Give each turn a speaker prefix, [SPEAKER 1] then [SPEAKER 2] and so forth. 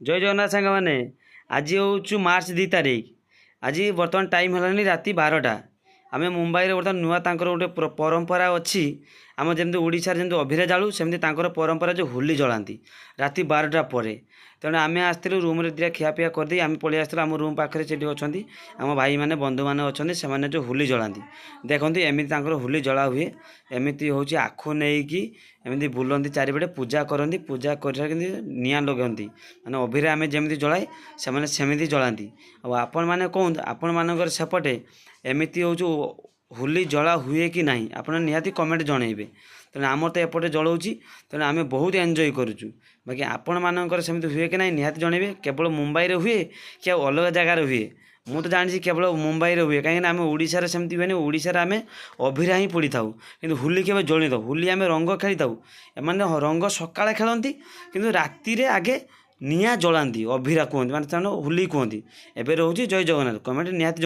[SPEAKER 1] ଜୟ ଜଗନ୍ନାଥ ସାଙ୍ଗମାନେ। ଆଜି ହେଉଛି ମାର୍ଚ୍ଚ 2 ତାରିଖ। ଆଜି ବର୍ତ୍ତମାନ ଟାଇମ୍ ହେଲାଣି ରାତି 12ଟା। ଆମେ ମୁମ୍ବାଇରେ ବର୍ତ୍ତମାନ ନୂଆ ତାଙ୍କର ଗୋଟେ ପରମ୍ପରା ଅଛି। ଆମ ଯେମିତି ଓଡ଼ିଶାରେ ଯେମିତି ଅଭିରା ଜାଳୁ, ସେମିତି ତାଙ୍କର ପରମ୍ପରା ଯେଉଁ ହୋଲି ଜଳାନ୍ତି ରାତି 12ଟା ପରେ। ତେଣୁ ଆମେ ଆସିଥିଲୁ, ରୁମ୍ରେ ଦୁଇଟା ଖିଆପିଆ କରିଦେଇ ଆମେ ପଳେଇ ଆସିଥିଲୁ। ଆମ ରୁମ୍ ପାଖରେ ସେଠି ଅଛନ୍ତି ଆମ ଭାଇମାନେ, ବନ୍ଧୁମାନେ ଅଛନ୍ତି, ସେମାନେ ଯେଉଁ ହୋଲି ଜଳାନ୍ତି। ଦେଖନ୍ତୁ, ଏମିତି ତାଙ୍କର ହୋଲି ଜଳା ହୁଏ। ଏମିତି ହେଉଛି, ଆଖୁ ନେଇକି ଏମିତି ବୁଲନ୍ତି ଚାରିପଟେ, ପୂଜା କରନ୍ତି। ପୂଜା କରିସାରିକି ନିଆଁ ଲଗାନ୍ତି। ମାନେ ଅଭିରା ଆମେ ଯେମିତି ଜଳାଏ, ସେମାନେ ସେମିତି ଜଳାନ୍ତି। ଆଉ ଆପଣମାନେ କୁହନ୍ତୁ, ଆପଣମାନଙ୍କର ସେପଟେ ଏମିତି ହେଉଛି ହୋଲି ଜଳା ହୁଏ କି ନାହିଁ? ଆପଣ ନିହାତି କମେଣ୍ଟ ଜଣେଇବେ। ତେଣୁ ଆମର ତ ଏପଟେ ଜଳଉଛି, ତେଣୁ ଆମେ ବହୁତ ଏନ୍ଜୟ କରୁଛୁ। ବାକି ଆପଣମାନଙ୍କର ସେମିତି ହୁଏ କି ନାହିଁ, ନିହାତି ଜଣେଇବେ। କେବଳ ମୁମ୍ବାଇରେ ହୁଏ କି ଆଉ ଅଲଗା ଜାଗାରେ ହୁଏ? ମୁଁ ତ ଜାଣିଛି କେବଳ ମୁମ୍ବାଇରେ ହୁଏ, କାହିଁକିନା ଆମେ ଓଡ଼ିଶାରେ ସେମିତି ହୁଏନି। ଓଡ଼ିଶାରେ ଆମେ ଅଭିରା ହିଁ ପୋଡ଼ିଥାଉ, କିନ୍ତୁ ହୋଲି କେବେ ଜଳିଥାଉ। ହୋଲି ଆମେ ରଙ୍ଗ ଖେଳିଥାଉ। ଏମାନେ ରଙ୍ଗ ସକାଳେ ଖେଳନ୍ତି, କିନ୍ତୁ ରାତିରେ ଆଗେ ନିଆଁ ଜଳାନ୍ତି। ଅଭିରା କୁହନ୍ତି, ମାନେ ସେମାନେ ହୋଲି କୁହନ୍ତି। ଏବେ ରହୁଛି, ଜୟ ଜଗନ୍ନାଥ। କମେଣ୍ଟ ନିହାତି ଜଣେଇବେ।